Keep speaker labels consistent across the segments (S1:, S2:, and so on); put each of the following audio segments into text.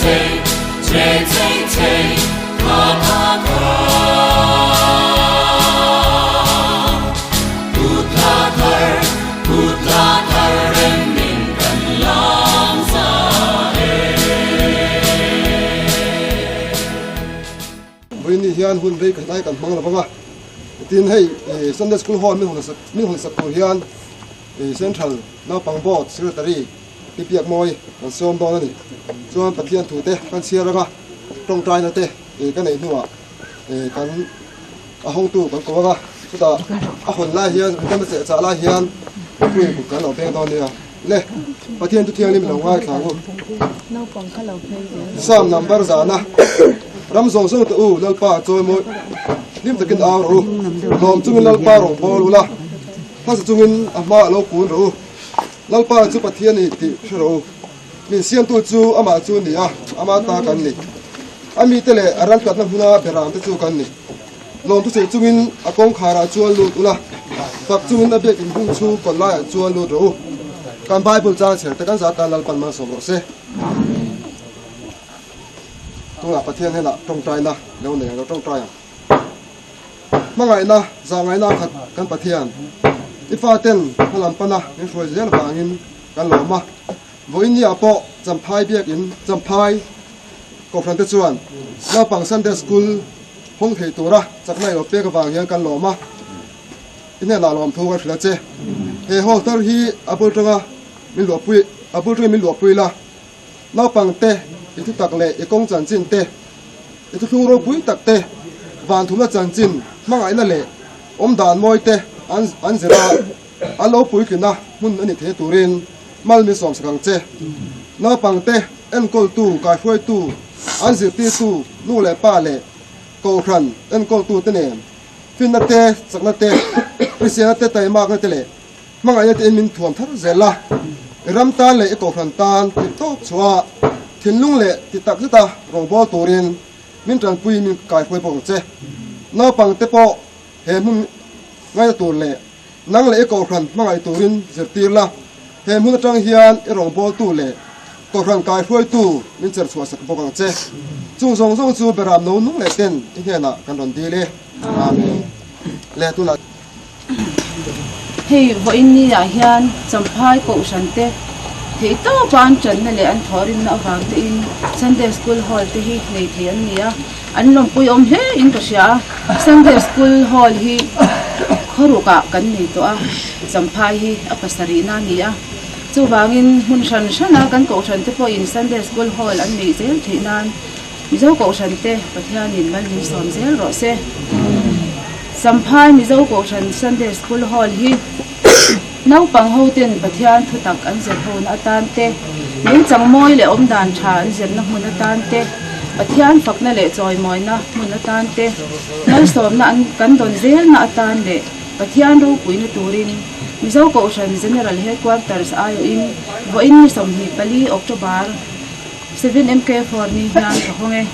S1: chei che chei chei kha kha kha. Kut hla thar, kut hla thar remin kan lam za e.
S2: Vawiin ni hian hun rei khat lai kan hmang lo vang a, tin hei Sunday School Hall min hawn sak tur hian Central Naupang Board Secretary Pi Piakmawi kan sawm dawn a ni. Chuan Pathian thu te kan chhiar anga tawngtaina te ka neih hnuah kan a hawngtu kan ko anga chutah a hawn lai hian kan cheh chah lai hian mipui kut kan lo peng dawn nia. Le Pathian thu thianghlim lo ngaithla ang u. Psalm number zana ram zawng zawng te u Lalpa a chawi mawi hlim takin au rawh u. Lawm chungin Lalpa rawn bawl ula, hmasa chungin a hma a lo kun rawh u. Lalpa chu Pathian i tih hre rawh u. Min siamtu chu amah chu ni a, ama ta kan ni. A mite leh a ralkatna hmuna beram te chu kan ni. Lawmthu chei chungin a kawngkharah chuan lut ula, fak chungin a biakin hung chhung kawt laiah chuan lut rawh u. Kan Bible chang chher te kan zat tan Lalpan malsawm rawh se. Tunah Pathian hnenah tawngtaina lo nei ang, lo tawngtai ang. Hmangaihna, zahngaihna a khat kan Pathian. I faten hmalam pana min hruai zel vangin kan lawm a. Vawiin ni ah pawh Champhai biakin Champhai Kohhran te chuan naupang Sunday School hawng thei tura chakna ilo pek avang hian kan lawm a. I hnenah lawmthu kan hrilh a che. He hall thar hi a bul tanga min luahpui a bul tangin min luahpui la. Naupang te i thutak leh i kawng chanchin te, i thuthlung ropui tak te, van thumna chanchin hmangaihna leh awmdan mawi te an an zir a, an lo puitlina hmun a ni thei turin mal min sawmsak ang che. Naupang te enkawltu, kaihruaitu, an zirtirtu, nu leh pa leh kohhran enkawltu te nen finna te, chakna te, hriselna te, taimakna te leh Hmangaihna te in min thuam thar zel a, i ram tan leh i kohhran tan theih tawp chhuah a, thinlung leh ti tak zeta rawngbawl turin min tanpui min kaihruai bawk ang che. Naupang te pawh he hmun ngaina tur leh nang leh i kohhran hmangaih turin zirtir la, he hmun atang hian i rawngbawltu leh kohhran kaihruaitu min cher chhuah sak bawk ang che. Chung zawng zawng chu beram no nung leh ten i hnenah kan rawn dil e. Amen. Le tunah.
S3: Hei vawiin ni ah hian Champhai Kohhran te theih tawpa an tanna leh an thawhrimna avang te in Sunday School Hall te hi nei thei an ni a, an lawmpui awm hle in ka hria a, Sunday School Hall hi khawruk ah kan nei tawh a, Champhai hi a pasarihna a ni a, chuvangin hmun hran hran a kan Kohhran te pawhin Sunday School Hall an neih zel theih nan Mizo Kohhran te Pathianin malmin sawm zel rawh se. Champhai Mizo Kohhran Sunday School Hall hi naupang ho ten Pathian thutak an zir hona atan te, nungchang mawi leh awmdan tha an zirna hmun atan te, Pathian fakna leh chawimawina hmun atan te, malsawmna an kan dawn zelna atan leh Pathian ropuina turin Mizo Kohhran General Headquarters aiawhin vawiin ni 24 October 7MK4 ni hian ka hawng e.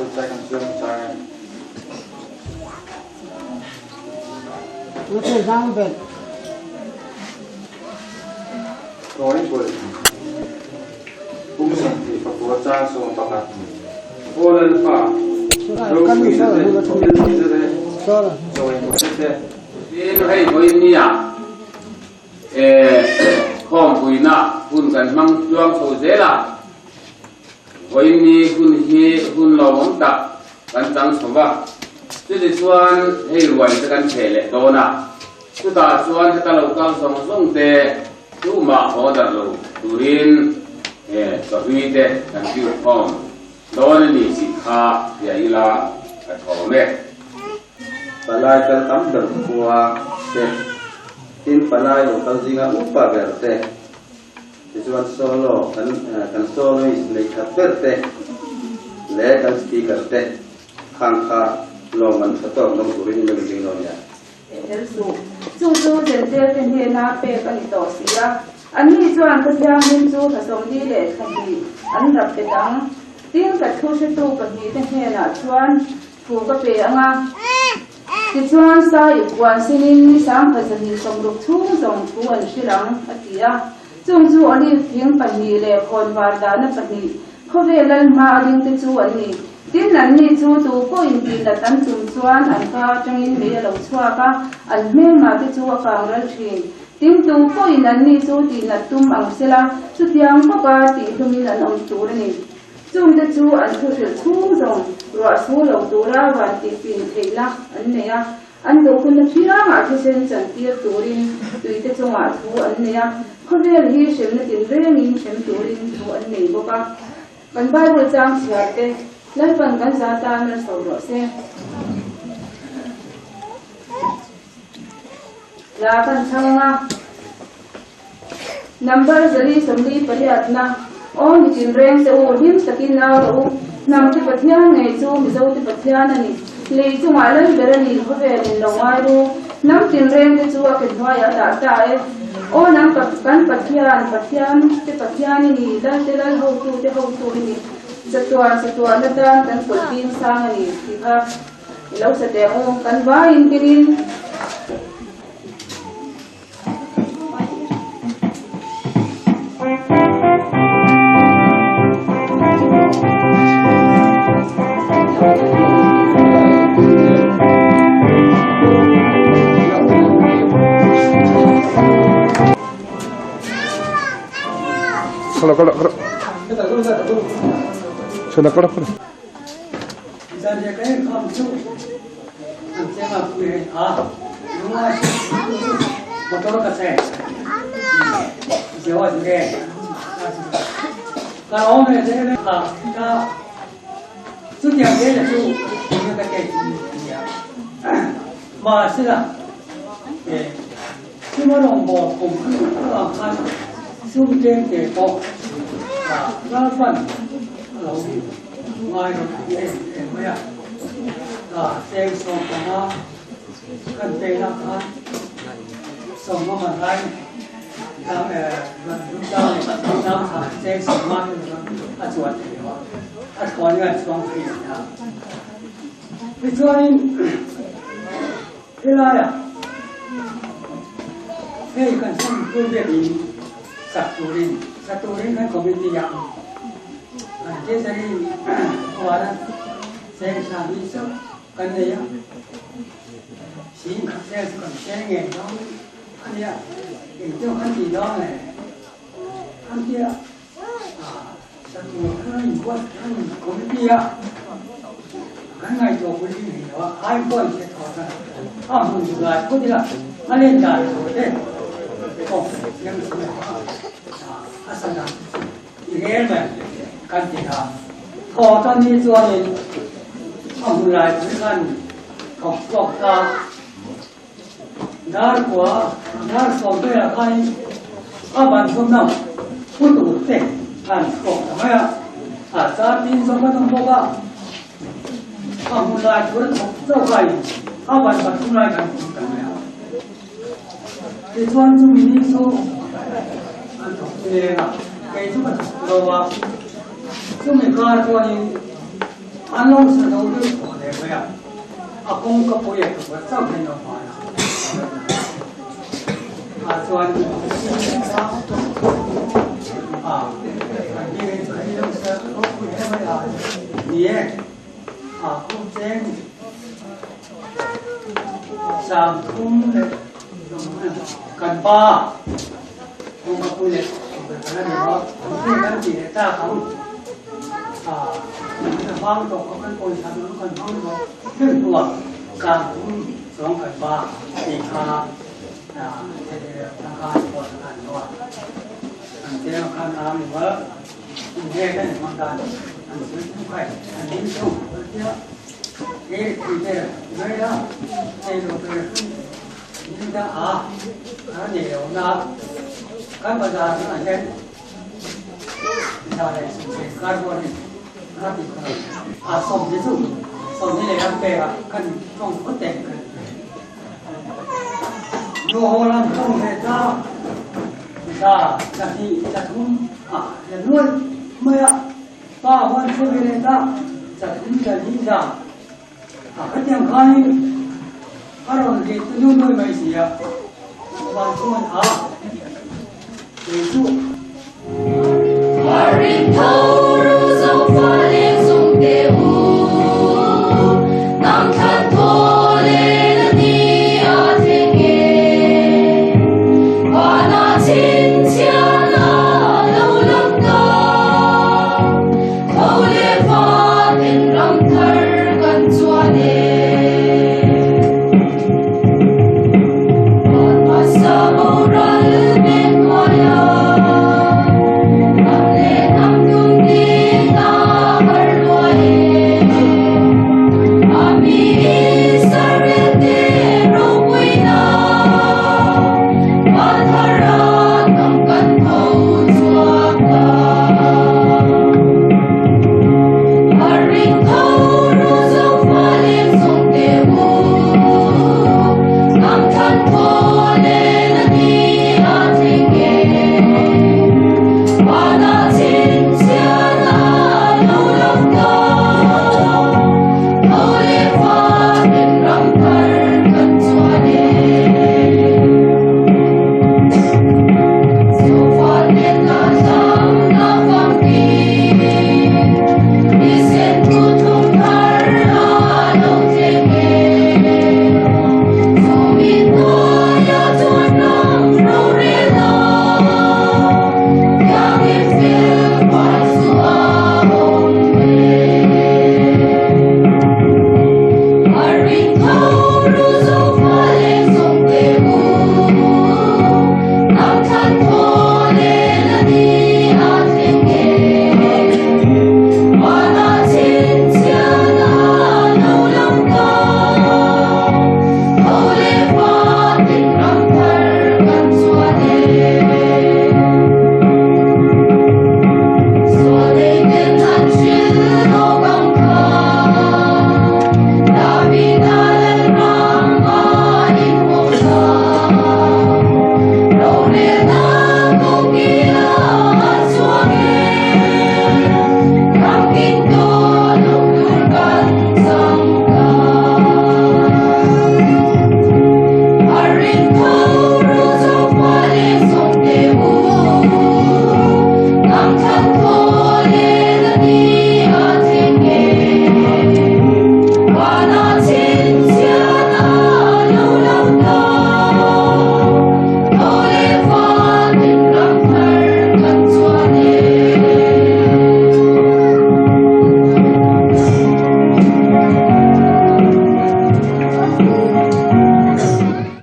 S4: Bible chai kan chuang chai. Tawi bul pum 24 chang 11. Aw Lalpa, ropuina te, thiltihna te, chawimawina te.
S5: Tin, hei vawiin nia khawmpuina hun kan hmang tluang chho zel a. Vawiin ni hun hi hun lawmawm tak kan chang chho va, chutichuan hei ruai te kan chhe leh dawn a, chutah chuan heta lo kal zawng zawng te tumah haw darh lo turin chawhlui te kan kiu khawm dawn a ni tih kha hria ila ka thawm e.
S6: Palai kal tam ber khua te, tin palai lo kal zinga upa ber te, Tichuan solo kan kan soloist nei khat ber te leh kan speaker te khang kha lawm an tha tawk dawng turin in lo inring dawn nia.
S3: Tel suh. Chu chu Jentail te hnena pek a ni tawh si a. Anni chuan Pathianhlim chu thla 40 leh thla hnih an rap bet ang. Tin, ka thu hretu pahnihte hnenah chuan thu ka pe ang a. Tichuan, Sai ip puan sinin ni 1260 chhung zawng thu an hrilh ang, a ti a. Chung chu olive thing pahnih leh khawnvar dahna pahnih, khawvel lal hma a dingte chu an ni. Tin, anni chu tu pawhin tihnat an tum chuan an ka atangin mei a lo chhuak a, an hmelmahte chu a kang ral thin. Tin, tu pawhin anni chu tihnat tum ang sela, chutiang bawka tihhlumin an awm tur a ni. Chungte chu an thuhrilh chhung zawng ruah su lo tura van tihpin theihna an nei a, an duhhunna thiangah thisen chantir turin tuite chungah thu an nei a, khawvel hi hremna tinrengin hrem turin thu an nei bawk a. Kan Bible chang chhiar te Lalpan kan za tan a so rawh se. La kan chhang a. Number 448 na, Aw mi tinreng te u, hlim takin au rawh u, hnam te Pathian ngei chu Mizo te Pathian a ni, lei chungah lal ber a ni, khawvel in lo ngai ru, hnam tinreng te chu a ke hnuaiah a dah ta e. Aw nang kan Pathian, Pathian te Pathian i ni, lal te lal hotu te hotu i ni, chatuan chatuan atan kan kawlh bing sang a ni, tih kha i lo sa teh ang u, kan vaiin kinin.
S7: Kala kala kala. Sana kala kala.
S8: An lo sa zo deuh tawh leh mai a, a kawngka pui a tukverh chauh hian lo hman a. Ah chuan ah kan biakinn chu hei lo sa ropui hle mai a ni e. Ah kum cheng 30 leh kan pa kawngka pui leh tukverh kan a ni maw engtin kan tih leh tak ang ah kan hmang tawh kan pawisa kan hmang tawh hlim hnuah 30 chuang kan pa tih kha
S1: Ring